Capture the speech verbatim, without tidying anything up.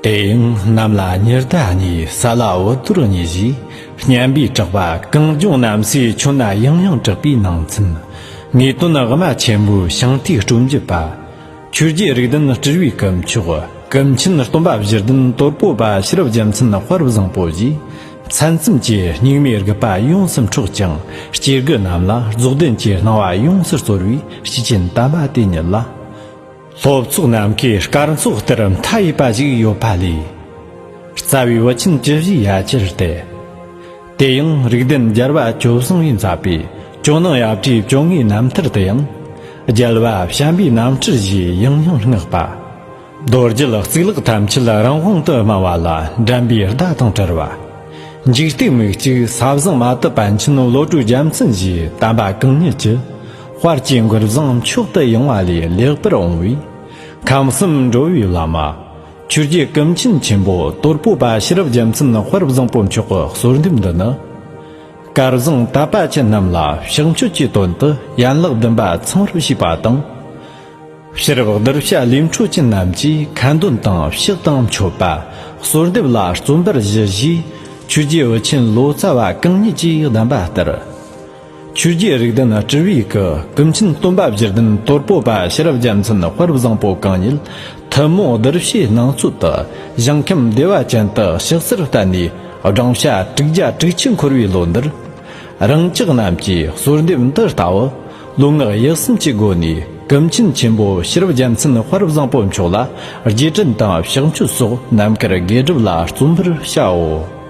དེ་ཡང་གནམ་ལ་ཉི་ཟླ་གཉིས། ས་ལ་འོད་རྡོར་གཉིས་ཞེས། སྙན་པའི་གྲགས་པ་གངས་ལྗོངས་རྣམ་སའི་ཁྱོན་ན་ཡང་ཡང་གྲགས་པའི་ནང་ཚན། ངེས་དོན་དབུ་མ་ཆེན་པོའི་ཤིང་རྟའི་སྤྲོ་འཇུག་པ། ཆོས་རྗེ་རིགས་ལྡན་སྤྲུལ་པའི་སྐུ་མཆོག། ཀུན་མཁྱེན་སྟོན་པ་བཞི་ལྡན་དོལ་པོ་པ་ཤེས་རབ་རྒྱལ་མཚན་དཔལ་བཟང་པོ་ཞེས། མཚན་གསུམ་གྱི་སྙིགས་མའི་རྒུད་པ་ཡོངས་སུ་འཕྲོག་ཅིང་། སྐྱེ་རྒུ་རྣམས་ལ་རྫོགས་ལྡན་གྱི་སྣང་བ་ཡོངས་སུ་སྩོལ་བའི་སྐྱེས་ཆེན་དམ་པ་དེ་ཉིད་ལ། སློབ་ཚོགས་ནམ་མཁའི་སྐར་ཚོགས་ལྟར་མཐའ་ཡས་པ་ཞིག་ཡོད་པ་ལས། རྩ་བའི་བུ་ཆེན་བཅུ་བཞིའི་ཡ་གྱལ་ཏེ། དེ་ཡང་རིགས་ལྡན་རྒྱལ་བ་བཅུ་གསུམ་པས་མཛད་པའི་ཇོ་ནང་ཡབ་བྲིས་བཅོ་ལྔའི་རྣམ་ཐར་དུ་ཡང་། རྒྱལ་བ་བྱམས་པའི་རྣམ་འཕྲུལ་ཞེས་ཡང་ཡང་བསྔགས་པ། མདོ་རྒྱུད་གཙུག་ལག་ཐམས་ཅད་རང་དབང་དུ་སྨྲ་བ་ལ་འགྲན་པའི་བརྡ་དང་བྲལ་བ། འཇིག་རྟེན་མིག་གཅིག་ས་བཟང་མ་དུ་པཎ་ཆེན་བློ་གྲོས་རྒྱལ་མཚན་ཞེས་དམ་པ་གང་ཉིད་ཀྱི། དཔལ་གྱི་མགུར་བཟང་མཆོག་ཏུ་ཡངས་པ་ལས་ལེགས་པར་འོང་བའི། ཁམས་གསུམ་འགྲོ་བའི་བླ་མ། ཆོས་རྗེ་ཀུན་མཁྱེན་ཆེན་པོ་དོལ་པོ་པ་ཤེས་རབ་རྒྱལ་མཚན་དཔལ་བཟང་པོ་མཆོག་གི་གསོལ་འདེབས་འདི་ནི། སྐལ་བཟང་དད་པ་ཅན་རྣམས་ལ་ཕྱག་མཆོད་ཀྱི་དོན་དུ་ཡན་ལག་བདུན་པ་ཚང་བར་བྱས་པ་དང་། ཕྱི་རབས་གདུལ་བྱ་ལས་འཕྲོ་ཅན་རྣམས་ཀྱིས་ཁ་འདོན་དང་ཕྱག་དང་མཆོད་པ། གསོལ་འདེབས་ལ་བརྩོན་པར་གཞི་བཞེས། ཆོས་རྗེ་བུ་ཆེན་ལོ་ཙཱ་བ་གང་ཉིད་ཀྱིས་གདམས་པ་ལྟར། ཆོས་རྗེ་རིགས་ལྡན་སྤྲུལ་པའི་སྐུ། ཀུན་མཁྱེན་སྟོན་པ་བཞི་ལྡན་དོལ་པོ་པ་ཤེས་རབ་རྒྱལ་མཚན་དཔལ་བཟང་པོ་གང་ཉིད། ཐུན་མོང་གདུལ་བྱའི་སྣང་ཚུལ་དུ་ཞིང་ཁམས་བདེ་བ་ཅན་དུ་ཕྱག་འཚལ་བསྟན་ནས། སྦྲང་ཆ་དྲུག་བརྒྱ་དྲུག་ཅུ་འཁོར་བའི་ལོ་འདིར། རང་ཅག་རྣམས་ཀྱིས་གསོལ་འདེབས་འདི་ལྟ་བུ། ལུས་ངག་ཡིད་གསུམ་གྱི་སྒོ་ནས་ཀུན་མཁྱེན་ཆེན་པོ་ཤེས་རབ་རྒྱལ་མཚན་དཔལ་བཟང་པོ་མཆོག་ལ་རྗེས་དྲན་དང་ཕྱག་མཆོད་སོགས་རྣམ་དཀར་དགེ་སྒྲུབ་ལ་བརྩོན་པར་བྱའོ།